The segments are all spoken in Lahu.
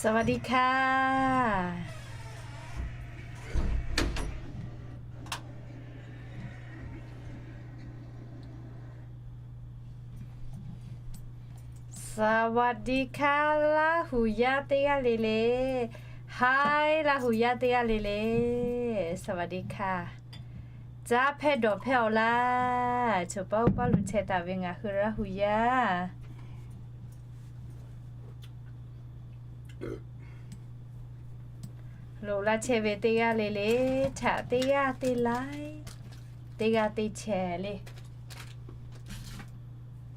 สวัสดีค่ะ สวัสดีค่ะ Laˇ huˍ yaˇ teˇ g'aˇ le le. Hi, Laˇ huˍ yaˇ teˇ g'aˇ le le. สวัสดีค่ะ. Caˇ hpehˇ dawˬ hpehˇ-oˬ laˇ. Choˬ paˇ uˉ paˇ lo chehˇ taˍ ve ngaˬ hui Laˇ huˍ yaˇ loꞈ la chehˇ ve teˇ g'aˇ le le htaꞈ teˇ g'aˇ teˇ laiˉ, teˇ g'aˇ teˇ chehˇ le,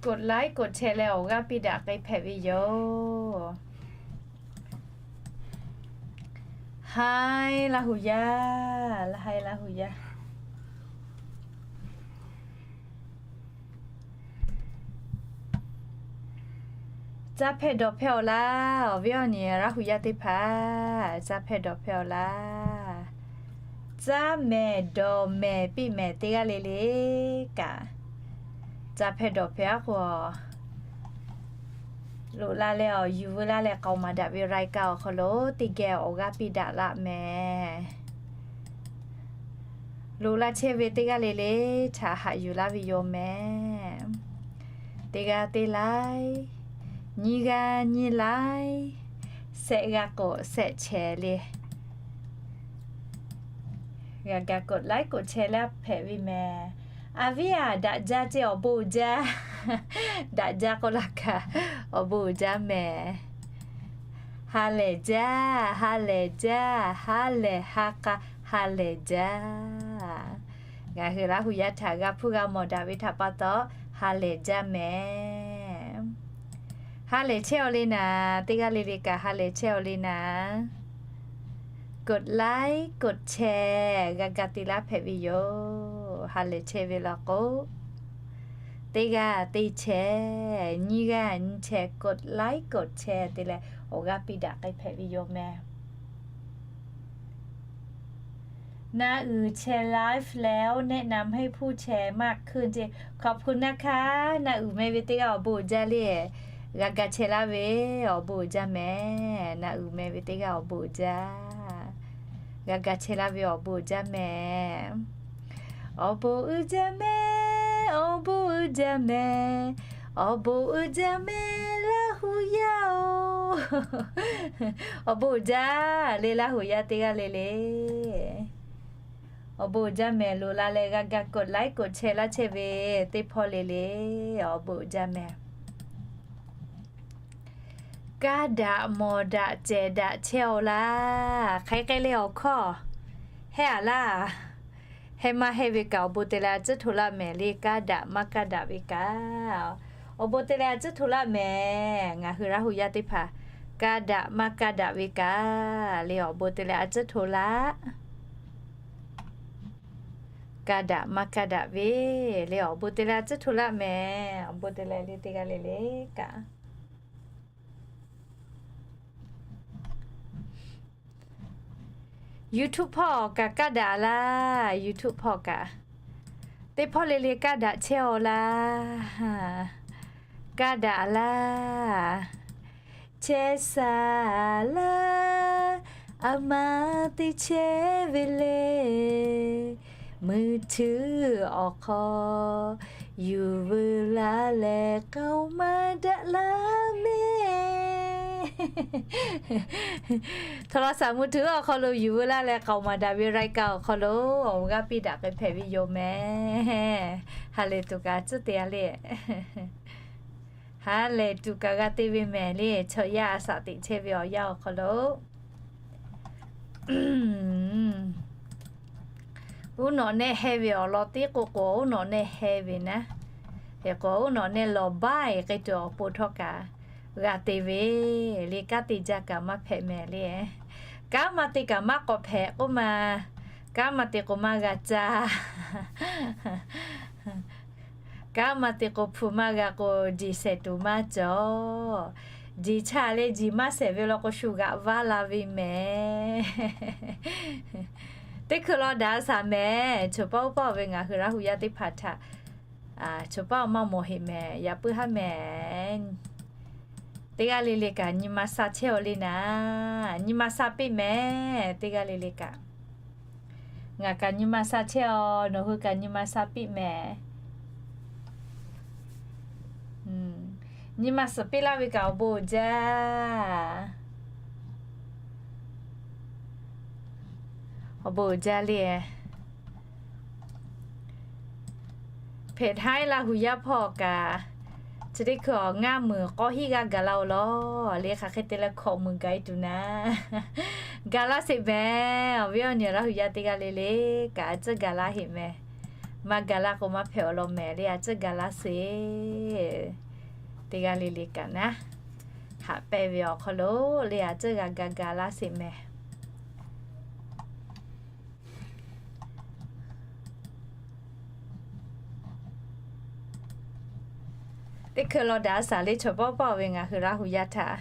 กดไลค์ กดแชร์ leh awˬ g'aˇ piˇ daꞈ k'ai hpehꞈ ve yoˬ. Hi, Laˇ huˍ yaˇ, hi, Laˇ huˍ yaˇ. Caˇ hpehˇ dawˬ hpehˇ-oˬ laˇ. Awˬ viˉ awˬ nyi Laˇ huˍ yaˇ teˇ hpaˍ, caˇ hpehˇ dawˬ hpehˇ-oˬ laˇ. Caˇ mehˍ dawˬ mehˍ piˇ mehˍ teˇ g'aˇ le le kaꞈ, caˇ hpehˇ dawˬ hpehˇ-aˉ k'o, loꞈ la leh awˬ yuˬ veu laˇ leh k'aoˍ maˍ daꞈ ve รายการ awˬ hk'aw lo teˇ geh awˬ g'aˇ piˇ daꞈ laˇ mehˍ. Loꞈ la chehˇ ve teˇ g'aˇ le le htaꞈ haꞈ yuˬ laˇ ve yoˬ mehˍ. Teˇ g'aˇ teˇ laiˉ, nyiˇ g'aˇ nyiˇ laiˉ, shehˆ g'aˇ k'awꞈ shehˆ chehˇ le. G'a ga กดไลค์ กดแชร์ laˇ hpehꞈ ve mehˍ. Aˬ viˉ aˬ, daꞈ jaˇ ceˇ, awˬ bon uiˍ jaˇ. Daꞈ jaˇ k'oˆ laˇ kaꞈ, awˬ bon uiˍ jaˇ mehˍ. Ha lehˬ jaˇ, ha lehˬ jaˇ, ha lehˬ ha k'a, ha lehˬ jaˇ. Ngaˬ hui Laˇ huˍ yaˇ htaꞈ g'a hpuˇ g'a mawˬ daꞈ ve htaꞈ pa taw, ha lehˬ jaˇ mehˍ. Ha lehˬ chehˇ-aw le naˍ, teˇ g'aˇ le le kaꞈ ha lehˬ chehˇ-aw le naˍ. กดไลค์ กดแชร์ g'a ga te laˇ hpehꞈ ve yoˬ. Ha lehˬ chehˇ ve law k'o, teˇ g'aˇ teˇ chehˇ, nyiˇ g'aˇ nyiˇ chehˇ, กดไลค์ กดแชร์ te leh awˬ g'aˇ piˇ daꞈ k'ai hpehꞈ ve yoˬ mehˍ. Na uiˍ แชร์ ไลฟ์ แล้ว แนะนำให้ผู้แชร์มากขึ้น เจ ขอบคุณนะคะ. Na uiˍ meh ve teˇ g'aˇ awˬ bon uiˍ jaˇ le. G'a ga chehˇ laˇ ve awˬ bon uiˍ jaˇ mehˍ. Na uiˍ meh ve teˇ g'aˇ awˬ bon uiˍ jaˇ. G'a ga chehˇ laˇ ve awˬ bon uiˍ jaˇ mehˍ. Awˬ bon uiˍ jaˇ mehˍ, awˬ bon uiˍ jaˇ mehˍ, awˬ bon uiˍ jaˇ mehˍ Laˇ huˍ yaˇ-oˬ. Awˬ bon uiˍ jaˇ le Laˇ huˍ yaˇ teˇ g'aˇ le le. Awˬ bon uiˍ jaˇ mehˍ. Loꞈ la leh g'a ga กดไลค์ กดแชร์ laˇ chehˇ ve teˇ hpawˇ le le, awˬ bon uiˍ jaˇ mehˍ. Kaˇ daꞈ mawˬ daꞈ cehˬ daꞈ chehˇ-aw laˇ. Hk'aˬ hk'e le awˬ hkawˇ hehˉ-a laˇ. Heh maˇ heh ve kaꞈ awˬ bon te leh a tcuhˉ hto laˇ mehˍ le. Kaˇ daꞈ maˇ kaˇ daꞈ ve kaꞈ, awˬ bon te leh a tcuhˉ hto laˇ mehˍ. Ngaˬ hui Laˇ huˍ yaˇ teˇ hpaˍ kaˇ daꞈ maˇ kaˇ daꞈ ve kaꞈ le, awˬ bon te leh a tcuhˉ hto laˇ. Kaˇ daꞈ maˇ kaˇ daꞈ ve le, awˬ bon te leh a tcuhˉ hto laˇ mehˍ. Awˬ bon te leh le teˇ g'aˇ le le kaꞈ YouTube hpawˇ kaꞈ kaˇ daꞈ laˇ. YouTube hpawˇ kaꞈ teˇ hpawˇ le le kaˇ daꞈ chehˇ-aw laˇ. Kaˇ daꞈ laˇ. Chehˇ saˍ laˇ, a ma te chehˇ ve le. มือถือ awˬ hk'aw yuˬ veu laˇ leh k'aoˍ maˍ daꞈ laˇ mehˍ. โทรศัพท์มือถือ awˬ hk'aw lo yuˬ veu laˇ leh k'aoˍ maˍ daꞈ ve รายการ awˬ hk'aw lo awˬ g'aˇ piˇ daꞈ k'ai hpehꞈ ve yoˬ mehˍ. Ha lehˬ tuˬ kaꞈ tcuhˉ te-a le. Ha lehˬ tuˬ kaꞈ g'a te ve mehˍ le. Chaw yaˇ a shaꞈ teꞈ chehˇ ve awˬ yanˇ awˬ hk'aw lo uˉ nawꞈ nehˆ heh ve awˬ lawn teˇ k'o k'o, uˉ nawꞈ nehˆ heh ve naˉ, hk'e k'o uˉ nawꞈ nehˆ lawˬ baˆ-e k'ai tuˬ awˬ pon htawˇ kaꞈ g'a te ve le. Kanˉ te jaˇ kaꞈ maˇ hpehꞈ mehˍ le. Kanˉ maˇ te kaꞈ maˇ k'awꞈ hpehꞈ k'oˆ ma. Kanˉ maˇ te k'o maˇ g'a caˇ. Kanˉ maˇ te k'o hpu maˇ g'a k'o, jeˬ shehˍ tuˬ maˇ cawˬ. Jeˬ chaˇ leh jeˬ maˇ shehˍ ve law k'o, shu g'aꞈ vaˇ la ve mehˍ. Teˇ hkui law daꞈ shaˍ mehˍ. Choˬ paˇ uˉ paˇ-oˬ ve ngaˬ hui Laˇ huˍ yaˇ teˇ hpaˍ htaꞈ choˬ paˇ maˇ mawˬ heˆ mehˍ. Yaꞈ puiˉ haˉ mehˍ. Teˇ g'aˇ le le kaꞈ nyi ma sha chehˇ-aw le naˍ, nyi ma sha piˇ mehˍ. Teˇ g'aˇ le le kaꞈ, ngaˬ kaꞈ nyi ma sha chehˇ-aw, nawˬ hui kaꞈ nyi ma sha piˇ mehˍ. Nyi ma suhˍ piˇ laˇ ve kaꞈ awˬ bon uiˍ jaˇ. Awˬ bon uiˍ jaˇ le. Hpehꞈ htaiˉ Laˇ hu yaˇ hpawˇ kaꞈ, chi teˇ hkui awˬ ngaˇ meunˍ k'awˇ hiˉ g'aˇ gaˬ laˇ-oˬ lawˬ le. Hk'aˬ hk'e te leh hkawꞈ meunˍ gaˬ e tuˬ naˍ, gaˬ laˇ sheˍ mehˍ. Awˬ viˉ awˬ nyi Laˇ hu yaˇ teˇ g'aˇ le le kaꞈ, a tcuhˉ gaˬ laˇ heˆ mehˍ. Maˇ gaˬ laˇ k'o maˇ hpehꞈ-aw law mehˍ le, a tcuhˉ gaˬ laˇ sheˍ. Teˇ g'aˇ le le kaꞈ naˍ, haꞈ pehnˇ ve awˬ hk'aw lo le, a tcuhˉ g'a gaˬ gaˬ laˇ sheˍ mehˍ. Teˇ hkui law daꞈ a shaˍ le chaw pawˆ pawˆ ve ngaˬ hui Laˇ hu yaˇ htaꞈ,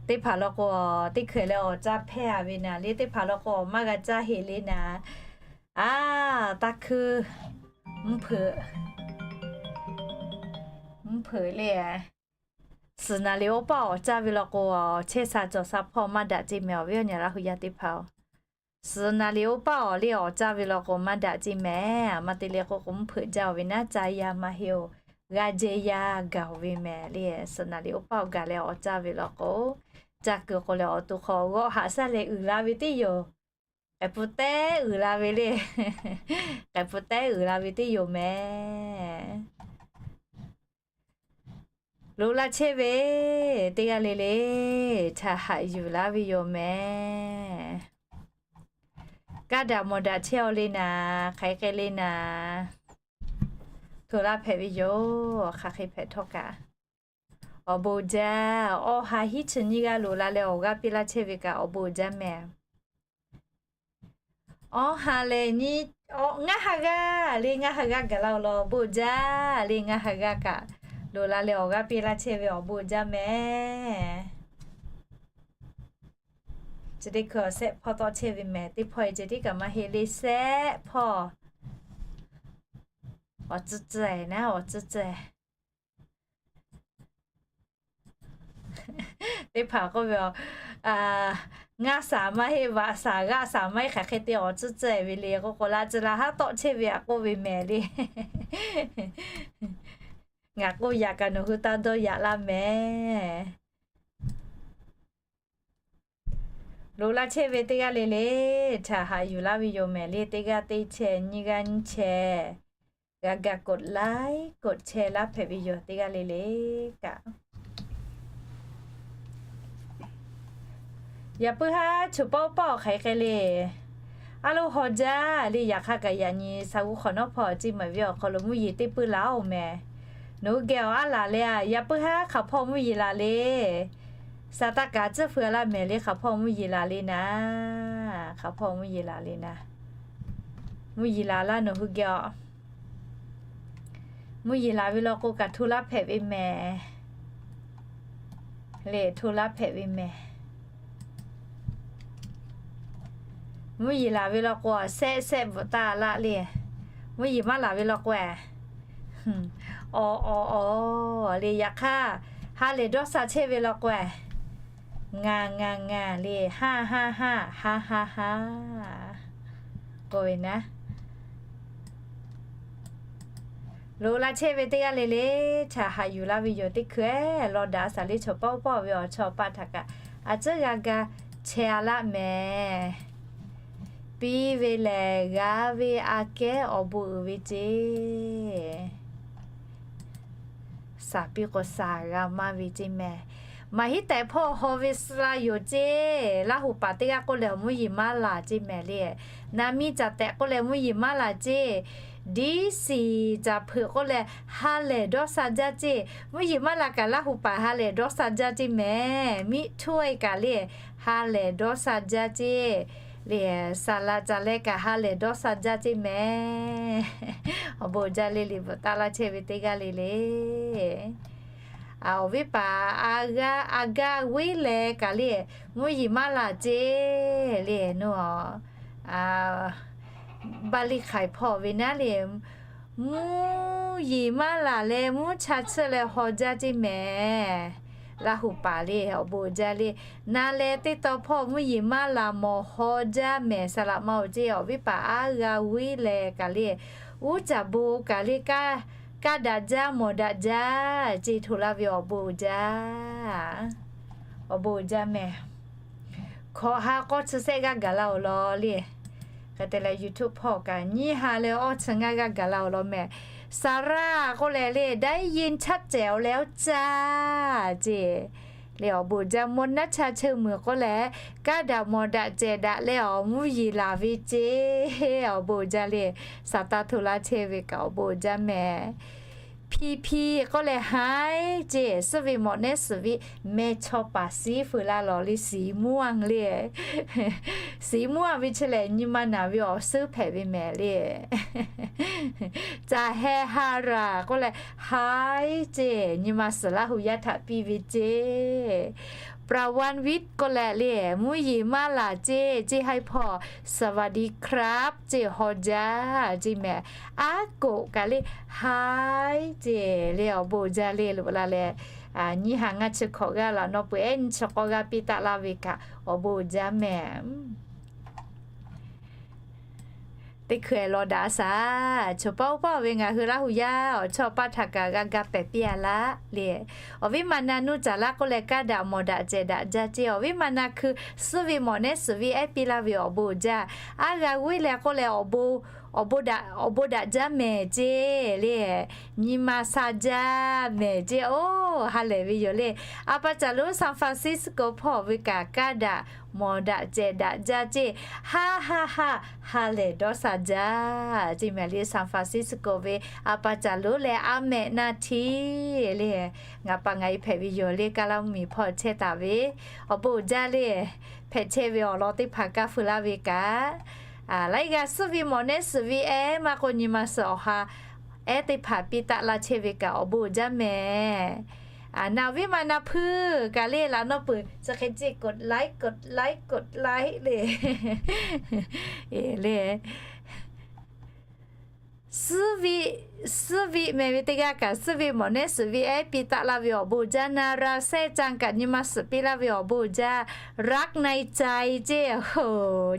teˇ hpaˍ law k'o, teˇ hkui leh awˬ caˇ hpehˇ a ve naˍ le, teˇ hpaˍ law k'o maˇ g'a caˇ heˆ le naˍ. A, taˇ hkuiˇ, mvuhˇ hpeuꞈ, mvuhˇ hpeuꞈ le. Suhˍ naˍ liꞈ oˇ paˆ awˬ caˇ ve law k'o, chehˇ sha cawˬ sha hpawˇ maˇ daꞈ ceˇ mehˍ. Awˬ viˉ awˬ nyi Laˇ hu yaˇ teˇ hpaˍ-oˬ, suhˍ naˍ liꞈ oˇ paˆ awˬ le awˬ caˇ ve law k'o maˇ daꞈ ceˇ mehˍ. A ma te leh k'o k'o mvuhˇ hpeuꞈ jaˇ-oˬ ve naˉ, caˇ yaˇ maˇ heˆ-oˬ, g'a jehˇ yaˇ gaˬ-oˬ ve mehˍ le. Suhˍ naˍ liꞈ oˇ paˆ awˬ gaˬ leh awˬ caˇ ve law k'o, caˇ kuiˬ k'o leh awˬ to hk'aw g'awˆ haꞈ shaˉ leh uiˍ la ve teˇ yoˬ. K'ehˬ pu tehˉ uiˍ la ve le. K'ehˬ pu tehˉ uiˍ la ve teˇ yoˬ mehˍ. Loꞈ la chehˇ ve teˇ g'aˇ le le htaꞈ haꞈ yuˬ laˇ ve yoˬ mehˍ. Kaˇ daꞈ mawˬ daꞈ chehˇ-aw le naˍ, hk'aˬ hk'e le naˍ, hto laˇ hpehꞈ ve yoˬ. Hk'aˬ hk'e hpehꞈ htawˇ kaꞈ, awˬ bon jaˇ. Awˇ ha hiˉ chi nyiˇ g'aˇ loꞈ la leh awˬ g'aˇ piˇ laˇ chehˇ ve kaꞈ awˬ bon jaˇ mehˍ. Awˇ ha leh nyi, ngaˇ ha g'aˇ le, ngaˇ ha g'aˇ gaˬ laˇ-oˬ lawˬ, bon jaˇ le. Ngaˇ ha g'aˇ kaꞈ loꞈ la leh awˬ g'aˇ piˇ laˇ chehˇ ve awˬ bon jaˇ mehˍ. Chi teˇ hkui awˬ shehˆ hpawˇ tawˆ chehˇ ve mehˍ. Teˇ hpawˇ e ceh tiˉ kaꞈ maˇ heˆ le, shehˆ hpawˇ. Awˬ tcuhˇ tcuhˇ-e naˉ, awˬ tcuhˇ tcuhˇ-e. Teˇ hpaˍ k'oˆ ve, ngaˇ shaˍ maˇ heˆ, vaꞈ shaˍ g'aˆ shaˍ maˇ heˆ, hk'aˬ hk'e te awˬ tcuhˇ tcuhˇ-e ve le k'oˆ k'o, la tcuh la haˉ tawˆ chehˇ ve aꞈ k'oˆ ve mehˍ le. Ngaˬ k'oˆ yaꞈ kaꞈ nawˬ hui taˇ dawˇ yaꞈ laˇ mehˍ. Loꞈ la chehˇ ve teˇ g'aˇ le le htaꞈ haꞈ yuˬ laˇ ve yoˬ mehˍ le. Teˇ g'aˇ teˇ chehˇ, nyiˇ g'aˇ nyiˇ chehˇ, g'a ga กดไลค์ กดแชร์ laˇ hpehꞈ ve yoˬ teˇ g'aˇ le le kaꞈ. Yaꞈ puiˉ haˉ choˬ pawˆ pawˆ hk'aˬ hk'e le, a lo haw jaˇ le. Yaꞈ hk'aˇ kaꞈ yaꞈ nyi sha g'uˇ hk'awꞈ nawˉ hpawˇ ceˇ maˬ ve awˬ hk'aw lo mvuhˇ yeˬ teˇ puiˇ laˬ-oˬ mehˍ. Nawˬ hui geh awˬ aˉ laˬ le a, yaꞈ puiˉ haˉ hk'aˬ hpawˇ mvuhˇ yeˬ laˬ le. Saˍtanˍ kaꞈ tcuhˉ feu laˇ mehˍ le, hk'aˬ hpawˇ mvuhˇ yeˬ laˬ le naˍ, hk'aˬ hpawˇ mvuhˇ yeˬ laˬ le naˍ. Mvuhˇ yeˬ laˬ laˇ nawˬ hui geh a. Mvuhˇ yeˬ laˬ ve law k'o kaꞈ hto laˇ hpehꞈ ve mehˍ. Lehˬ hto laˇ hpehꞈ ve mehˍ. Mvuhˇ yeˬ laˬ ve law k'o a, shehˆ shehˆ bvuhꞈ taˇ laˆ le. Mvuhˇ yeˬ maˇ laˬ ve law k'o a, awˬ awˬ awˬ le. Yaꞈ hk'aˇ, ha lehˬ dawˇ sha chehˇ ve law k'o a, ngaˬ ngaˬ ngaˬ le, haˉ haˉ haˉ, haˉ haˉ haˉ k'oˆ ve naˉ. Loꞈ la chehˇ ve teˇ g'aˇ le le htaꞈ haꞈ yuˬ laˇ ve yoˬ. Teˇ hkui law daꞈ shaˍ le chaw pawˆ pawˆ ve awˬ chawˇ paˆ htaꞈ kaꞈ a tcuhˉ g'a ga chehˇ a laˇ mehˍ. Piˇ ve lehˬ g'a ve aꞈ kehˉ awˬ bon uiˍ ve ceˇ. Shaˍ piˇ k'o shaˍ g'a maˇ ve ceˇ mehˍ. Maˇ heˆ tehꞈ hpawˇ haw ve suh la yoˬ ceˇ. Laˇ hu paˍ teˇ g'aˇ k'oˆ leh awˬ mvuhˇ yeˬ maˇ laˬ ceˇ mehˍ le. Naˍ miˇ caˬ tehꞈ k'oˆ leh mvuhˇ yeˬ maˇ laˬ ceˇ. Diˉ shiˍ caˬ hpeuꞈ k'oˆ leh ha lehˬ dawˇ sha jaˇ ceˇ. Mvuhˇ yeˬ maˇ laˬ kaꞈ Laˇ hu paˍ ha lehˬ dawˇ sha jaˇ ceˇ mehˍ. Miˇ htuˇ e kaꞈ le ha lehˬ dawˇ sha jaˇ ceˇ. Le saˍ laꞈ caˬ leh kaꞈ ha lehˬ dawˇ sha jaˇ ceˇ mehˍ. Awˬ bon jaˇ le le bvuhꞈ taˍ laˇ chehˇ ve teˇ g'aˇ le le. Awˬ viˉ paˍ a g'aˇ a gaˇ g'uiˇ leh kaꞈ le mvuhˇ yeˬ maˇ laˬ ceˇ le. Nu Baˇ liˇ hk'aiˍ hpawˇ ve naˉ le, mvuhˇ yeˬ maˇ laˬ leh mvuhˇ cha tsuhˇ leh haw jaˇ ceˇ mehˍ. Laˇ huˍ paˍ le awˬ bon uiˍ jaˇ le. Na leh teˇ taw hpawˇ mvuhˇ yeˬ maˇ laˬ mawˬ haw jaˇ mehˍ, saˍ laꞈ ma-oˬ ceˇ. Awˬ viˉ paˍ aˉ g'a vuiˉ leh kaꞈ le, uˉ caˍ bon kaꞈ le, kaˇ daꞈ jaˇ mawˬ daꞈ jaˇ ceˇ, hto laˇ ve awˬ bon uiˍ jaˇ. Awˬ bon uiˍ jaˇ mehˍ. Hkawꞈ ha k'awˇ chi sehˆ g'aˇ gaˬ la-oˬ law le. Hk'e te leh YouTube hpawˇ kaꞈ nyiˇ ha leh awˇ chi ngaˇ g'aˇ gaˬ la-oˬ law mehˍ. Saˍraˆ k'oˆ leh le, ได้ยินชัดแจ๋วแล้วจ้า ceˇ. Le awˬ bon uiˍ jaˇ. Mawˇ naˉ cha cheu muiˬ k'oˆ leh, kaˇ daꞈ mawˬ daꞈ cehˬ daꞈ leh awˬ mvuhˇ yeˬ laˬ ve ceˇ. Awˬ bon uiˍ jaˇ le. Saˍ taˇ hto laˇ chehˇ ve kaꞈ awˬ bon uiˍ jaˇ mehˍ. Hpi hpi k'oˆ leh haiˉ ceˇ, suhˉ ve mawꞈ nehˉ suhˍ ve meh chaw paˍ siˉ feu laˇ lawˬ le, siˍ muˇ le. Siˍ muˇ ve chi lehˬ, nyi ma naˬ ve awˬ suhˉ hpehꞈ ve mehˍ le. Caˬ heh ha raˬ k'oˆ leh haiˉ ceˇ, nyi ma suhˍ Laˇ hu yaˇ htaꞈ piˇ ve ceˇ. ประวันวิทย์ k'oˆ leh le, mvuhˇ yeˬ maˇ laˬ ceˇ, ceˇ haiˉ hpawˇ สวัสดีครับ ceˇ haw jaˇ ceˇ mehˍ. Aˉ koꞈ kaꞈ le haiˉ ceˇ le awˬ bon uiˍ jaˇ le. Loꞈ la leh nyiˇ ha ngaˇ chi hkawꞈ g'aˇ laꞈ nawˉ peuˬ ehˉ nyiˇ chi k'awˇ g'aˇ piˇ taˆ laˇ ve kaꞈ awˬ bon uiˍ jaˇ mehˍ. Teˇ hkui-eˬ law daꞈ shaˍ. Choˬ paˇ oˇ paˇ ve ngaˬ hui Laˇ hu yaˇ awˬ chawˇ paˇ htaꞈ kaꞈ g'a ga pehˬ piˇ-a laˇ le. Awˬ viˉ ma na nuˇ caˍ laˇ k'oˆ leh, kaˇ daꞈ mawˬ daꞈ cehˬ daꞈ jaˇ ceˇ. Awˬ viˉ ma na hkui suhˉ ve mawꞈ nehˉ suhˍ ve ehˉ piˇ laˇ ve awˬ bon uiˍ jaˇ. Aˉ g'a vuiˉ leh k'oˆ leh, awˬ bon daꞈ jaˇ mehˍ ceˇ le. Nyi ma sha jaˇ mehˍ ceˇ. Oˇ ha lehˬ ve yoˬ le. A pa caˬ lonˉ San Francisco hpawˇ ve kaꞈ kaˇ daꞈ mawˬ daꞈ cehˬ daꞈ jaˇ ceˇ. Ha ha ha, ha lehˬ dawˇ sha jaˇ ceˇ mehˍ le. San Francisco ve a pa caˬ lonˉ leh a mehꞈ na htiˇ le. Ngaˬ pa ngaˬ e hpehꞈ ve yoˬ le. Kaˇ laˇ mvuhˇ miˬ hpawˇ chehˇ taˍ ve awˬ bon uiˍ jaˇ le. Hpehꞈ chehˇ ve awˬ lawn teˇ hpaˍ kaˇ feu laˇ ve kaꞈ, laiˉ g'aˇ suhˉ ve mawꞈ nehˉ suhˍ ve ehˉ maˇ k'oˆ, nyi ma suhˍ awˬ ha ehˉ teˇ hpaˍ piˇ taˆ laˇ chehˇ ve kaꞈ awˬ bon uiˍ jaˇ mehˍ. Naˬ viˉ ma na hpuiˇ kaꞈ le laꞈ nawˉ peuˬ chi hk'e ceˇ กดไลค์ กดไลค์ กดไลค์ le. Le suhˉ viˆ mehˍ ve teˇ g'aˇ kaꞈ suhˉ ve mawꞈ nehˉ suhˍ ve ehˉ piˇ taˆ laˇ ve awˬ bon uiˍ jaˇ. Na ra sehˉ caˇ kaꞈ nyi ma suhˍ piˇ laˇ ve awˬ bon uiˍ jaˇ. รักในใจ ceˇ,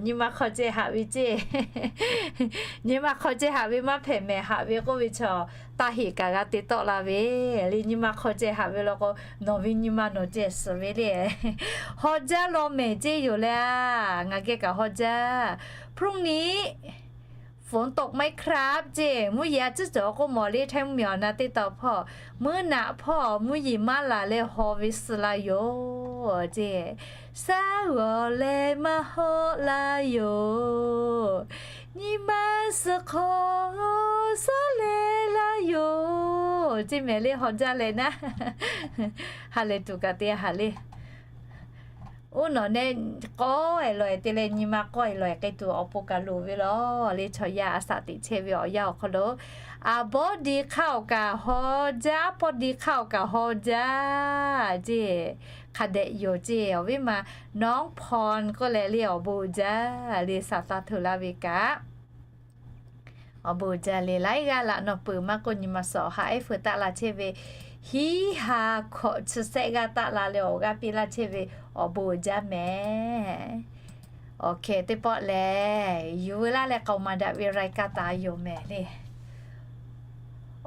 nyi ma hk'aw ceh haꞈ ve ceˇ. Nyi ma hk'aw ceh haꞈ ve maˇ hpehꞈ mehˍ, haꞈ ve k'oˆ ve chaw taˇ heˍ kaꞈ g'a te tawˆ la ve le. Nyi ma hk'aw ceh haꞈ ve law k'o, nawˬ ve nyi ma nawˬ ceh suhˍ ve le. Haw jaˇ law mehˍ ceˇ yoˬ le. Ngaˬ geh kaꞈ haw jaˇ. พรุ่งนี้ฝนตกไหมครับ ceˇ. Mvuhˇ yeˬ a ciˉ cawˬ k'oˆ mawˬ le. Htaiˇ mvuhˇ miˬ awˬ na teˇ taw hpawˇ, mvuhˇ naꞈ hpawˇ mvuhˇ yeˬ maˇ laˬ leh haw ve suh la yoˬ ceˇ. Saˉ g'awˬ leh maˇ hawˆ la yoˬ. Nyi ma suhˍ hk'aw saˉ leh la yoˬ ceˇ mehˍ le. Haw jaˇ leh naˉ, ha lehˬ tuˬ kaꞈ te haꞈ le. Oˇ nawˬ neh k'awehˬ lawehˬ te leh nyi ma k'awehˬ lawehˬ k'ai tuˬ awˬ pon kaꞈ loˍ ve law le. Chaw yaˇ a shaꞈ teꞈ chehˇ ve awˬ yanˇ awˬ hk'aw lo, a bawˇ di hk'aˇ awˬ kaꞈ haw jaˇ, a pawˇ di hk'aˇ awˬ kaꞈ haw jaˇ ceˇ. Hk'a dehꞈ yoˬ ceˇ. Awˬ viˉ ma น้องพร k'oˆ leh le awˬ bon uiˍ jaˇ le. Saˍ taˇ hto laˇ ve kaꞈ awˬ bon uiˍ jaˇ le. Laiˉ g'aˇ laꞈ nawˬ peuˬ maˇ k'oˆ, nyi ma suhˍ awˬ ha ehˉ feu taˆ la chehˇ ve, hiˉ ha hkawꞈ chi sehˆ g'aˇ taˆ la leh awˬ g'aˇ piˇ laˇ chehˇ ve awˬ bon uiˍ jaˇ mehˍ. Awˬ hkeh teˇ pawˆ lehˬ, yuˬ veu laˇ leh k'aoˍ maˍ daꞈ ve รายการ taˍ yoˬ mehˍ le.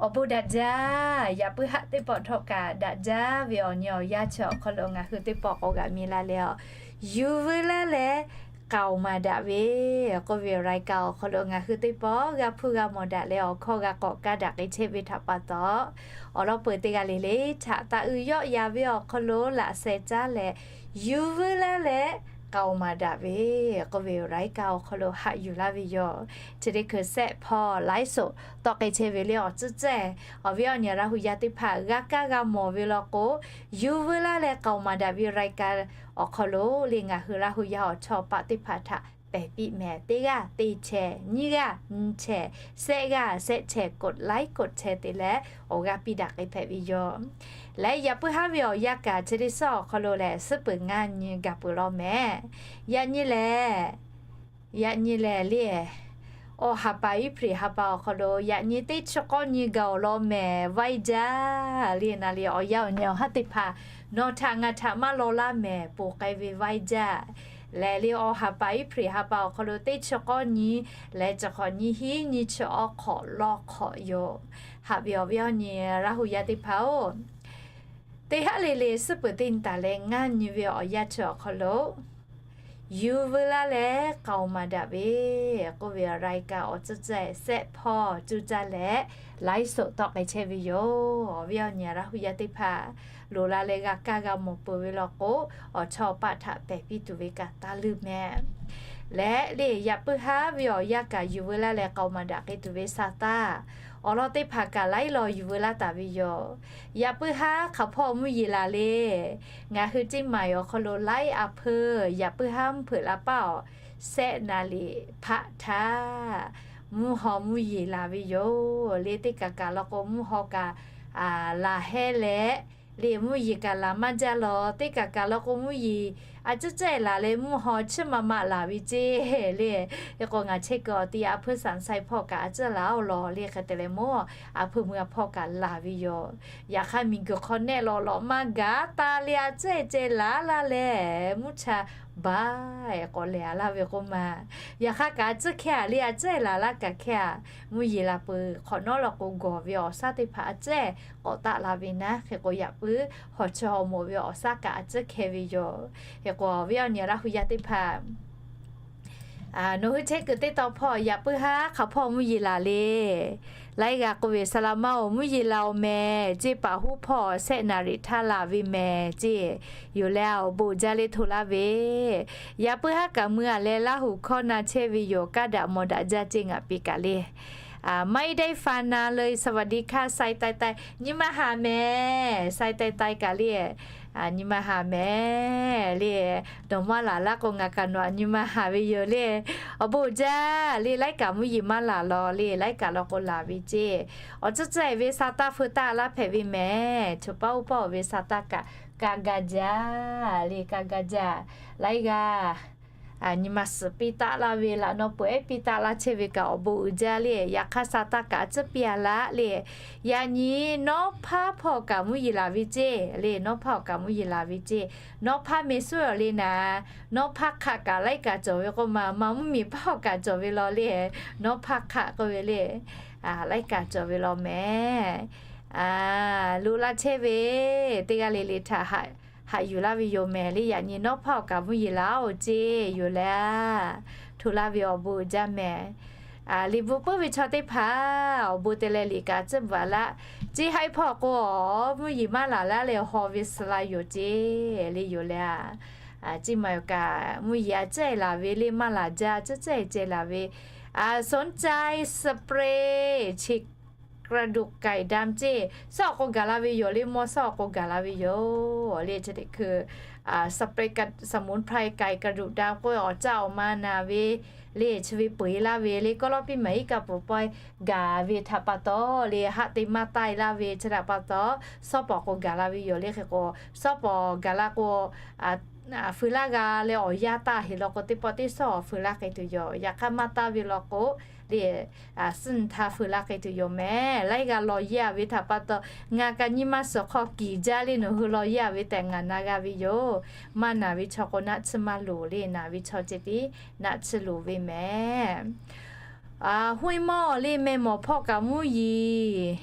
Awˬ bon daꞈ jaˇ. Yaꞈ puiˉ haˆ teˇ pawˆ htawˇ kaꞈ daꞈ jaˇ ve awˬ nyi awˬ yanˇ chi awˬ hk'aw lo ngaˬ hui teˇ pawˆ k'awꞈ g'aꞈ mi la leh, yuˬ veu laˇ leh k'aoˍ maˍ daꞈ ve k'oˆ ve รายการ awˬ hk'aw lo ngaˬ hui teˇ pawˆ g'a hpuˇ g'a mawˬ daꞈ leh awˬ hkawˇ g'a k'awꞈ kaˇ daꞈ k'ai chehˇ ve htaꞈ pa taw, awˬ lawn peuˬ teˇ g'aˇ le le htaꞈ taˍ uiˍ yawˆ ya ve awˬ hk'aw lo laꞈ sheh caˉ leh, yuˬ veu laˇ leh k'aoˍ maˍ daꞈ ve k'oˆ ve รายการ awˬ hk'aw lo haꞈ yuˬ laˇ ve yoˬ. Chi teˇ hkui sehˆ hpawˇ ไลฟ์สด tawˆ k'ai chehˇ ve le awˬ tcuhˉ cehˇ, awˬ viˉ awˬ nyi Laˇ hu yaˇ teˇ hpaˍ g'a kaˇ g'a mawˬ ve law k'o, yuˬ veu laˇ leh k'aoˍ maˍ daꞈ ve รายการ awˬ hk'aw lo le ngaˬ hui Laˇ hu yaˇ awˬ chawˇ paˆ teˇ hpaˍ htaꞈ pehˬ piˇ mehˍ. Teˇ g'aˇ teˇ chehˇ, nyiˇ g'aˇ nyiˇ chehˇ, sehˆ g'aˇ sehˆ chehˇ กดไลค์ กดแชร์ te leh awˬ g'aˇ piˇ daꞈ k'ai hpehꞈ ve yoˬ. Leh yaꞈ puiˉ haˉ ve awˬ yanˇ kaꞈ chi teˇ suhˉ awˬ hk'aw lo lehˬ, suhˉ peuˬ ngaˇ nyi gaˬ peuˬ law mehˍ. Yaꞈ nyi lehˬ, yaꞈ nyi lehˬ le, Awˬ ha pa Iˉhpriˍ ha pa awˬ hk'aw lo yaꞈ nyi teˇ chi k'awˇ nyi gaˬ awˬ lawn mehˍ vaiˇ jaˇ le. Naˍ liˍ awˬ yaˇ awˬ nyi awˬ haˉ teˇ hpaˍ nawˬ htaꞈ ngaˬ htaꞈ maˇ law laˇ mehˍ poˬ k'ai ve vaiˇ jaˇ. Lehˬ le awˬ ha pa Iˉhpriˍ ha pa awˬ hk'aw lo teˇ chi k'awˇ nyi leh chi hk'awꞈ nyi hiˉ nyi chi awˬ hk'awꞈ law hk'awꞈ yoˬ. Haꞈ ve awˬ viˉ awˬ nyi Laˇ hu yaˇ teˇ hpaˍ-oˬ, teˇ haˉ le le suhˉ peuˬ teˇ nyi taˍ leh ngaˇ nyi ve awˬ yanˇ chi awˬ hk'aw lo yuˬ veu laˇ leh k'aoˍ maˍ daꞈ ve k'oˆ ve raiˍ kaꞈ awˬ tcuhˇ ceh sehˆ hpawˇ cuˇ caˇ leh laiˉ soꞈ tawˆ k'ai chehˇ ve yoˬ. Awˬ viˉ awˬ nyi Laˇ hu yaˇ teˇ hpaˍ loˍ la leh g'a kaˇ g'a mawˬ peuˬ ve law k'o, awˬ chawˇ paˆ htaꞈ pehˬ piˇ tuˬ ve kaꞈ taˇ leuˇ mehˍ. Leh le yaꞈ puiˉ haˉ ve awˬ yanˇ kaꞈ yuˬ veu laˇ leh k'aoˍ maˍ daꞈ k'ai tuˬ ve sa taˇ awˬ lawn teˇ hpaˍ kaꞈ laiˉ law yuˬ veu laˇ taˍ ve yoˬ. Yaꞈ puiˉ haˉ hk'aˬ hpawˇ mvuhˇ yeˬ laˬ le. Ngaˬ hui teˇ maˬ awˬ hk'aw lo laiˉ a hpeuˇ yaꞈ puiˉ haˉ mvuhˇ hpeuꞈ la paˇ awˬ sehˆ naˍ riˍ hpaˆ htaˇ mvuhˇ haw mvuhˇ yeˬ laˬ ve yoˬ. Le teˇ kaˬ kaˬ law k'o mvuhˇ haw kaꞈ laˬ hehˉ leh, le mvuhˇ yeˬ kaꞈ laˬ maˇ jaˇ law. Teˇ kaˬ kaˬ law k'o mvuhˇ yeˬ a ciˉ cehˇ laˬ leh mvuhˇ haw chiˇ ma ma laˬ ve ceˇ le. Hk'e k'o ngaˬ chehˇ kuiˬ awˬ ti a hpeuˇ saˍ sai hpawˇ kaꞈ a ciˉ laˬ-oˬ law le. Hk'e te leh mawˇ a hpeuˇ mvuhˇ a hpawˇ kaꞈ laˬ ve yoˬ. Yaꞈ hk'aˇ miˬguiˬ hk'aw nehˆ lawꞈ lawꞈ maˇ gaˬ taˍ le a ciˉ ceh laˬ laˇ leh mvuhˇ cha baˬ k'awꞈ lehˬ a laˇ ve k'oˆ ma. Yaꞈ hk'aˇ kaꞈ a ciˉ hkehˇ a le a ciˉ laˬ laˇ kaꞈ hkehˇ a. Mvuhˇ yeˬ laˬ peuˬ hk'awꞈ nawˉ law k'o gawˬ ve awˬ shaˉ teˇ hpaˍ a ciˉ k'awꞈ taˆ la ve naˉ. Hk'e k'o yaꞈ puiˉ hawˬ chi hawˬ mawˬ ve awˬ shaˉ kaꞈ a ciˉ hkehˇ ve yoˬ. Hk'e k'o awˬ viˉ awˬ nyi Laˇ hu yaˇ teˇ hpaˍ nawˬ hui chehˇ kuiˬ teˇ taw hpawˇ yaꞈ puiˉ haˉ hk'aˬ hpawˇ mvuhˇ yeˬ laˬ le. Laiˉ g'aˇ k'oˆ ve, Saˍ laꞈ ma-oˬ, mvuhˇ yeˬ laˬ-oˬ mehˍ ceˇ, paˍ huˉ hpawˇ sehˆ naˍ riˍ htaˇ laˬ ve mehˍ ceˇ. Yoˬ leh awˬ bon jaˇ le hto laˇ ve, yaꞈ puiˉ haˉ kaꞈ mui a leh Laˇ huˍ hkawˇ na chehˇ ve yoˬ, kaˇ daꞈ mawˬ daꞈ jaˇ ceˇ ngaˬ piˇ kaꞈ le. Maiˉ daiˇ fa na le, สวัสดีค่ะ Sai tai tai, nyi ma haˍ mehˍ, Sai tai tai kaꞈ le. Nyi ma haˍ mehˍ le. Dawˬ maˇ laˬ laˇ k'o ngaˬ kaꞈ nawˬ nyi ma haˍ ve yoˬ le. Awˬ bon jaˇ le, laiˉ kaꞈ mvuhˇ yeˬ maˇ laˬ law le, laiˉ kaꞈ law k'o laˬ ve ceˇ. Awˬ tcuhˉ tcuhˉ-e ve sa taˇ feu taˆ laˇ hpehꞈ ve mehˍ. Choˬ paˉ uˉ paˇ-oˬ ve sa taˇ kaꞈ kaˇ gaˇ jaˇ le, kaˇ gaˇ jaˇ. Laiˉ g'aˇ nyi ma suhˍ piˇ taˆ laˇ ve, laꞈ naw peuˬ ehˉ piˇ taˆ laˇ chehˇ ve kaꞈ awˬ bon uiˍ jaˇ le. Yaꞈ hk'aˇ sa taˇ kaꞈ a ciˉ piˇ a laˇ le. Yaꞈ nyi nawˉ hpaˇ hpawˇ kaꞈ mvuhˇ yeˬ laˬ ve ceˇ le, nawˉ hpaˇ awˬ kaꞈ mvuhˇ yeˬ laˬ ve ceˇ. Nawˉ hpaˇ meh suˉ-oˬ le naˍ, nawˉ hpaˇ hk'aˆ kaꞈ laiˉ kaꞈ cawˬ ve k'oˆ ma, ma mvuhˇ miˬ hpaˇ awˬ kaꞈ cawˬ ve law le. Nawˉ hpaˇ hk'aˆ k'oˆ ve le, laiˉ kaꞈ cawˬ ve law mehˍ. Loꞈ la chehˇ ve teˇ g'aˇ le le htaꞈ haꞈ yuˬ laˇ ve yoˬ mehˍ le. Yaꞈ nyi nawˉ hpaˇ awˬ kaꞈ mvuhˇ yeˬ laˬ-oˬ ceˇ yoˬ leh, hto laˇ ve awˬ bon uiˍ jaˇ mehˍ. Liꞈ bvuhꞈ puiˉ ve chaw teˇ hpaˍ awˬ bon te leh liꞈ kaꞈ a ciˉ bvuhꞈ a laˇ. Ceˇ haiˉ hpawˇ k'o, mvuhˇ yeˬ maˇ laˬ laˇ leh haw ve suh la yoˬ ceˇ le yoˬ leh, ceˇ ma yoˬ kaꞈ mvuhˇ yeˬ a ciˉ-e laˬ ve le, maˇ laˬ jaˇ, a ciˉ cehˇ ceh laˬ ve. สนใจสเปรย์ฉีดกระดูกไก่ดำ ceˇ, suhˉ awˬ k'o gaˬ la ve yoˬ le, mawˇ suhˉ awˬ k'o gaˬ la ve yoˬ le. Chi teꞈ hkui สมุนไพรไก่กระดูกดำ k'oˆ ve awˬ caˇ awˬ ma naˍ ve le, chi ve peu-eˬ laˇ ve le, kawˇ lawˇ piˇ maˍ iˉ kaˆ pfuhˍ pawehˇ gaˬ ve htaꞈ pa taw le, haˆ te maˇ taˆ-e laˇ ve chi htaꞈ pa taw, suhˉ pawˍ k'o gaˬ la ve yoˬ le. Hk'e k'o, suhˉ pawˍ gaˬ la k'o, feu laˇ g'a leh awˬ yanˇ taˇ heˍ law k'o, teˇ pawˆ teˇ suhˉ awˬ feu laˇ k'ai tuˬ yoˬ. Yaꞈ hk'aˇ maˇ taˇ ve law k'o le, suhˉ nyi htaˇ feu laˇ k'ai tuˬ yoˬ mehˍ. Laiˉ g'aˇ law yaˇ ve htaꞈ pa taw, ngaˬ kaꞈ nyi ma suhˍ hk'aw kiˬ jaˇ le, nawˬ hui law yaˇ ve tehꞈ ngaˬ na g'a ve yoˬ. Maˇ naˬ ve chaw k'o naˆ tsuhˇ maˇ loˍ le, naˬ ve chaw ceh tiˉ naˆ tsuhˇ loˍ ve mehˍ. Huˉ mawˇ le meh mawˬ hpawˇ kaꞈ mvuhˇ yeˬ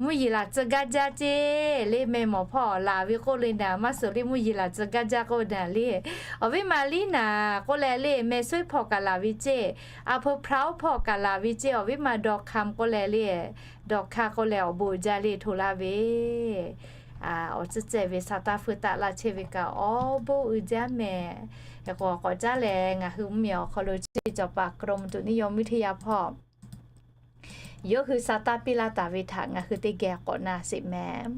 mvuhˇ yeˬ laˬ tcuh gaˇ jaˇ ceˇ le. Meh mawˬ hpawˇ laˬ ve k'oˆ le naˍ, maˇ suhˍ le mvuhˇ yeˬ laˬ tcuh gaˇ jaˇ k'oˆ naˍ le. Awˬ viˉ ma liˇ naˍ k'oˆ leh le, meh suiˉ hpawˇ kaꞈ laˬ ve ceˇ, a hpu hpraˇ oˇ hpawˇ kaꞈ laˬ ve ceˇ. Awˬ viˉ ma dawˇ hk'aˇ k'oˆ leh le, dawˇ hk'aˇ k'oˆ leh awˬ bon uiˍ jaˇ le hto laˇ ve. Awˬ tcuhˉ cehˇ ve sa taˇ feu taˆ laˇ chehˇ ve kaꞈ awˬ bon uiˍ jaˇ mehˍ. Hk'e k'o k'awꞈ caˉ leh ngaˬ hui mvuhˇ miˬ awˬ hk'aw lo chi cawˬ paˍ กรมอุตุนิยมวิทยา hpawˇ yawˇ hui sa taˇ piˇ laˇ taˍ ve htaꞈ ngaˬ hui teˇ geh k'awꞈ na sheˍ mehˍ.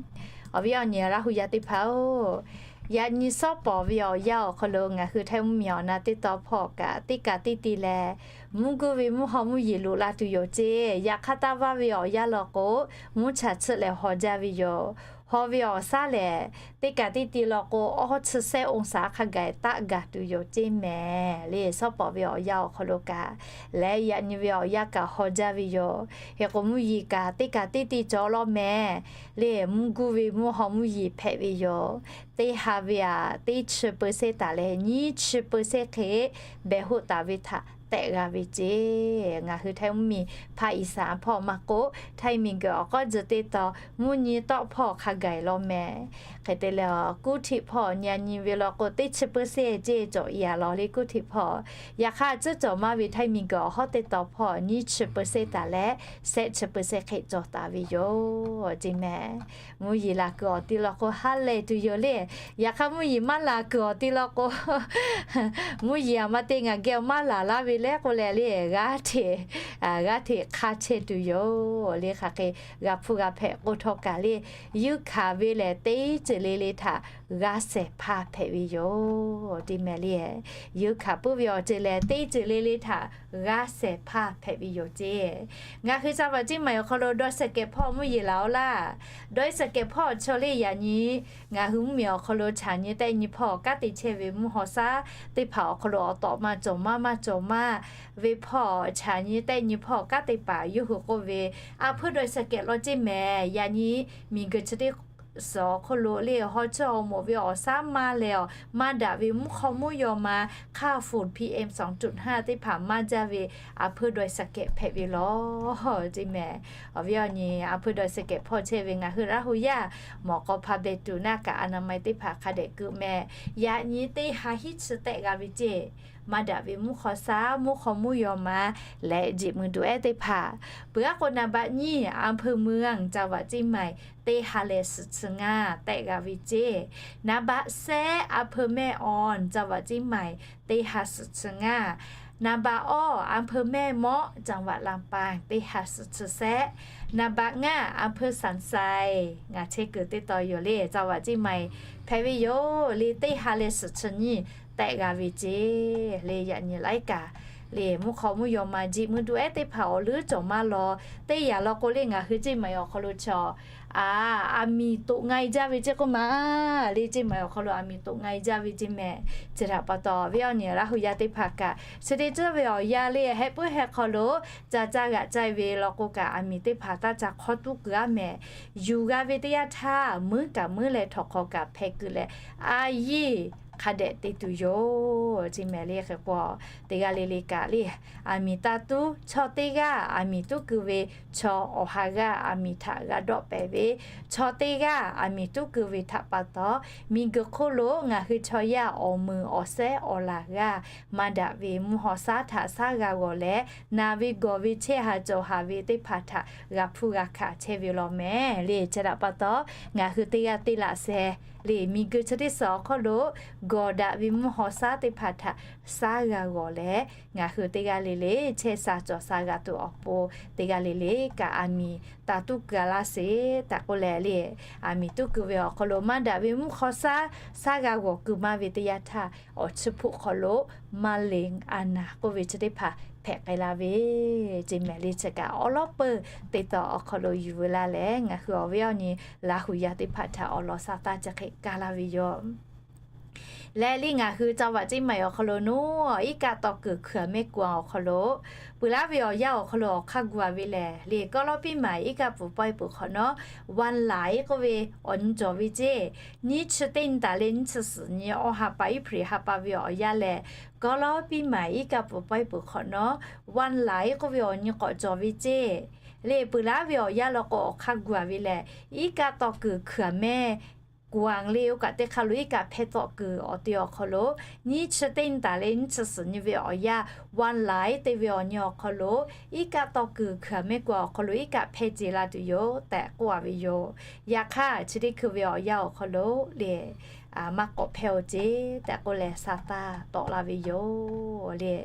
Awˬ viˉ awˬ nyi Laˇ huˍ yaˇ teˇ hpaˍ-oˬ, yaꞈ nyi suhˉ pawˍ ve awˬ yanˇ awˬ hk'aw lo ngaˬ hui Htaiˇ mvuhˇ miˬ awˬ na teˇ taw hpawˇ kaꞈ teˇ kaꞈ teˇ te leh, mvuhˇ guˇ ve mvuhˇ haw mvuhˇ yeˬ loꞈ la tuˬ yoˬ ceˇ. Yaꞈ hk'aˇ taˇ vaˇ ve awˬ yanˇ law k'o, mvuhˇ chaꞈ tsuhˆ leh haw jaˇ ve yoˬ. Haw ve awˬ shaˉ lehˬ, teˇ kaꞈ teˇ ti law k'o, awˇ chi sehˉ องศา hk'a gaˬ taˆ gaˬ tuˬ yoˬ ceˇ mehˍ le. Shawˉ pawˍ ve awˬ yanˇ awˬ hk'aw lo kaꞈ, leh yaꞈ nyi ve awˬ yanˇ kaꞈ haw jaˇ ve yoˬ. Hk'e k'o, mvuhˇ yeˬ kaꞈ teˇ kaꞈ teˇ ti cawˬ law mehˍ le. Mvuhˇ guˇ ve mvuhˇ haw mvuhˇ yeˬ hpehꞈ ve yoˬ. Teˇ ha ve aꞈ, teˇ chi เปอร์เซ็นต์ taˍ leh nyiˇ chi เปอร์เซ็นต์ hk'e behˬ hoˆ taˍ ve htaꞈ tehˆ g'a ve ceˇ. Ngaˬ hui Htaiˇ mvuhˇ miˬ ภาคอีสาน hpawˇ maˇ k'oˆ, Htaiˇ miˬguiˬ awˬ k'awˇ tzuhˬ teˇ taw mvuhˇ nyi tawˆ hpawˇ hk'a gaˬ law mehˍ. Hk'e te leh, กรุงเทพ hpawˇ nyi nyi ve law k'o, teˇ chi เปอร์เซ็นต์ ceˇ cawˬ i a law le กรุงเทพ hpawˇ. Yaꞈ hk'aˇ, tcuhˉ cawˬ maˇ ve Htaiˇ miˬguiˬ awˬ hawˉ teˇ taw hpawˇ nyiˇ chi เปอร์เซ็นต์ taˍ leh, shehˆ chi เปอร์เซ็นต์ hk'e cawˬ taˍ ve yoˬ ceˇ mehˍ. Mvuhˇ yeˬ laˬ kuiˬ awˬ ti law k'o, ha lehˬ tuˬ yoˬ le. Yaꞈ hk'aˇ, mvuhˇ yeˬ maˇ laˬ kuiˬ awˬ ti law k'o, mvuhˇ yeˬ aˬ ma te ngaˬ geh maˇ laˬ laˇ ve le k'oˆ leh le, g'aˇ hteꞈ, g'aˇ hteꞈ hk'a chehˇ tuˬ yoˬ le. Hk'aˬ hk'e g'a hpuˇ g'a hpehꞈ k'o htawˇ kaꞈ le, yuˇ hkanˍ ve lehˬ teˇ ceuˬ le le htaꞈ g'a shehˍ hpaˇ hpehꞈ ve yoˬ ceˇ mehˍ le. Yuˇ hkanˍ puiˉ ve awˬ ceuˬ lehˬ, teˇ ceuˬ le le htaꞈ g'a shehˍ hpaˇ hpehꞈ ve yoˬ ceˇ. Ngaˬ hui จังหวัดเชียงใหม่ awˬ hk'aw lo ดอยสะเก็ด hpawˇ mvuhˇ yeˬ laˬ-oˆ laˇ. ดอยสะเก็ด hpawˇ chaw le yaꞈ nyi ngaˬ hui mvuhˇ miˬ awˬ hk'aw lo chaꞈ nyi tehˆ nyi hpawˇ kanˉ te chehˇ ve mvuhˇ haw shaˉ teˇ hpaˍ awˬ hk'aw lo awˬ tawꞈ maˇ cawˬ maˇ maˇ cawˬ maˇ ve hpawˇ chaꞈ nyi tehˆ nyi hpawˇ kanˉ te paˍ yawˇ hui k'oˆ ve, a hpeuˇ ดอยสะเก็ด law ceˇ mehˍ. Yaꞈ nyi miˬguiˬ chi teˇ suhˍ awˬ hk'aw lo le, haw chiˇ awˬ moˍ ve awˬ shaˉ maˇ leh awˬ maˇ daꞈ ve mvuhˇ hk'aw mvuhˇ yaw ma hk'aˇ ฝุ่น PM สองจุดห้า teˇ hpaˍ maˇ jaˇ ve a hpeuˇ ดอยสะเก็ด hpehꞈ ve law ceˇ mehˍ. Awˬ viˉ awˬ nyi, a hpeuˇ ดอยสะเก็ด hpawˇ chehˇ ve ngaˬ hui Laˇ hu yaˇ mawˬ k'aw hpa beh tuˬ naˆ kaꞈ อนามัย teˇ hpaˍ hk'a dehꞈ keu mehˍ. Yaꞈ nyi teˇ ha hiˉ chi tehˆ g'a ve ceˇ. Maˇ daꞈ ve mvuhˇ hk'aw shaˉ, mvuhˇ hk'aw mvuhˇ yaw ma leh jeꞈ mui duˬ ehˉ teˇ hpaˍ. Peuˬ aˉ k'o, นครปฐม อำเภอเมือง จังหวัดเชียงใหม่ teˇ ha leh suhˍ chi ngaˇ tehˆ g'a ve ceˇ. นครปฐม แสน อำเภอแม่ออน จังหวัดเชียงใหม่ teˇ ha suhˍ chi ngaˇ. นครปฐม อำเภอแม่เมาะ จังหวัดลำปาง teˇ ha suhˍ chi shehˆ. นครปฐม อำเภอสันทราย ngaˬ chehˇ kuiˬ teˇ taw yoˬ le, จังหวัดเชียงใหม่ hpehꞈ ve yoˬ le, teˇ ha leh suhˍ chi nyiˇ tehˆ g'a ve ceˇ le. Yaꞈ nyi laiˉ kaꞈ le, mvuhˇ hk'aw mvuhˇ yaw ma jeꞈ mui duˬ ehˉ teˇ hpaˍ awˬ leuˉ cawˬ maˇ law. Teˇ yanˇ law k'o le, ngaˬ hui ceˇ maiˬ awˬ hk'aw lo chaw, a, aˬ miˍ toꞈ nga-e jaˇ ve ceˇ k'oˆ ma le, ceˇ maiˬ awˬ hk'aw lo aˬ miˍ toꞈ nga-e jaˇ ve ceˇ mehˍ. Chi htaꞈ pa taw, awˬ viˉ awˬ nyi Laˇ hu yaˇ teˇ hpaˍ kaꞈ chi te tcuhˉ ve awˬ yanˇ le, heh puiˉ heh hk'aw lo ca caˇ g'aꞈ caˇ ve law k'o kaꞈ, aˬ miˍ teˇ hpaˍ taˇ ca hk'awˇ tuˉ kuiˬ aˉ mehˍ. Yuˬ g'a ve teˇ yanˇ htaˇ, muiˉ kaꞈ muiˉ leh htawnˍ hk'aw kaꞈ hpeh kuiˬ leh, a yiˇ hk'a dehꞈ te tuˬ yoˬ ceˇ mehˍ le. Hk'e k'o, teˇ g'aˇ le le kaꞈ le, aˬ miˍ taˇ tuˉ, chaw teˇ g'aˇ aˬ miˍ tuˉ kuiˬ ve, chaw awˬ ha g'aˇ aˬ miˍ htaꞈ g'a dawˆ pehˍ ve, chaw teˇ g'aˇ aˬ miˍ tuˉ kuiˬ ve htaꞈ pa taw, miˬguiˬ hk'oˆ lo ngaˬ hui chaw yaˇ awˬ meunˍ awˬ shehˉ awˬ laˬ g'aˇ maˇ daꞈ ve mvuhˇ haw shaˉ htaꞈ shaˉ g'a g'awˬ leh, naˬ ve gawˬ ve chehˇ haˍ cawˬ haˍ ve teˇ hpaˍ htaꞈ g'a hpuˇ g'a hkanˍ chehˇ ve law mehˍ le. Chi htaꞈ pa taw, ngaˬ hui teˇ g'aˇ teˇ laꞈ sheh le, miˬguiˬ chi teˇ suhˍ awˬ hk'aw lo gawˬ daꞈ ve mvuhˇ haw shaˉ teˇ hpaˍ htaꞈ shaˉ g'a g'awˬ leh, ngaˬ hui teˇ g'aˇ le le chehˇ sha cawˬ sha g'a tuˬ awˬ pon, teˇ g'aˇ le le kaꞈ aˬ miˍ taˇ tuˉ kuiˬ a laˇ sheˍ tehꞈ k'oˆ leh le, aˬ miˍ tuˉ kuiˬ ve awˬ hk'aw lo maˇ daꞈ ve mvuhˇ hk'aw shaˉ shaˉ g'a g'awˬ kuiˬ maˇ ve teˇ yanˇ htaˇ, awˬ chiˇ hpfuhˆ hk'aw lo มะเร็ง a naˍ k'oˆ ve chi teˇ hpaˍ hpehꞈ k'ai la ve ceˇ mehˍ le. Chi kaꞈ awˉ lawˉ peuˬ teˇ taw awˬ hk'aw lo yuˬ veu laˇ leh, ngaˬ hui awˬ viˉ awˬ nyi Laˇ hu yaˇ teˇ hpaˍ htaꞈ awˬ lawn sha taˇ chi hk'e kaˇ laˇ ve yoˬ. Leh le ngaˬ hui จังหวัดเชียงใหม่ awˬ hk'aw lo naˉ, iˉ kaˆ taw kuiˬ hkui aˬ mehˆ ku a awˬ hk'aw lo, peuˬ laˇ ve awˬ yanˇ awˬ hk'aw lo awˬ hk'aˇ gu a ve lehˬ le, kawˇ lawˇ piˇ maˬ iˉ kaˆ pfuhˍ pawehˇ peuˬ hk'awꞈ nawˉ, วันไหล k'oˆ ve awˬ nyi cawˬ ve ceˇ. Nyiˇ chi teˇ nyi taˍ leh nyiˇ chi suhˍ nyi awˬ ha pa iˉ hpri ha pa ve awˬ yanˇ lehˬ, kawˇ lawˇ piˇ maˬ iˉ kaˆ pfuhˍ pawehˇ peuˬ hk'awꞈ nawˉ, วันไหล k'oˆ ve awˬ nyi k'awꞈ cawˬ ve ceˇ. Le peuˬ laˇ ve awˬ yanˇ law k'o awˬ hk'aˇ gu a ve lehˬ, iˉ kaˆ taw kuiˬ hkui aˬ mehˆ ku a le, oˇ kaꞈ teˇ hk'aˇ lo iˉ kaˆ hpehˇ tawˆ kuiˬ awˬ te awˬ hk'aw lo, nyiˇ chi teˇ nyi taˍ leh nyiˇ chi suhˍ nyi ve awˬ yanˇ, วันไหล te ve awˬ nyi awˬ hk'aw lo, iˉ kaˆ taw kuiˬ hkui aˬ mehˆ ku a awˬ hk'aw lo iˉ kaˆ hpehˇ ce la tuˬ yoˬ tehꞈ k'oˆ a ve yoˬ. Yaꞈ hk'aˇ, chi teˇ hkui ve awˬ yanˇ awˬ hk'aw lo le, maˇ k'awꞈ hpehˇ-oˬ ceˇ tehꞈ k'oˆ leh sha taˇ tawˆ la ve yoˬ le.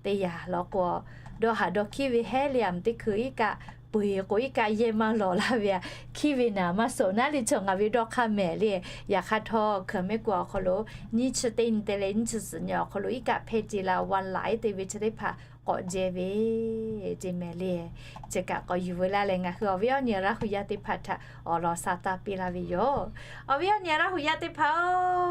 Teˇ yanˇ law k'o, dawˇ haˍ dawˇ hkiˉ ve hehˉ le, aˬ miˍ teˇ hkui iˉ kaˆ peu eˬ k'o iˉ kaˆ yehˇ maˇ lawˬ laˇ ve a, hkiˇ ve naˍ maˇ suhˍ naˉ le chaw ngaˬ ve dawˇ hk'aˇ mehˍ le. Yaꞈ hk'aˇ htawˇ hkui mehˆ kuˬ awˬ hk'aw lo nyiˇ chi teˇ nyi te leh nyiˇ chi suhˍ nyi awˬ hk'aw lo iˉ kaˆ hpehˇ ce la wa laꞈ iˉ te ve chi teˇ hpaˍ k'awꞈ jehˇ ve ce mehˍ le. Chi kaꞈ k'awꞈ yuˬ veu laˇ leh ngaˬ hui awˬ viˉ awˬ nyi Laˇ hu yaˇ teˇ hpaˍ htaꞈ awˬ lawn sa taˇ piˇ laˇ ve yoˬ. Awˬ viˉ awˬ nyi Laˇ hu yaˇ teˇ hpaˍ-oˬ,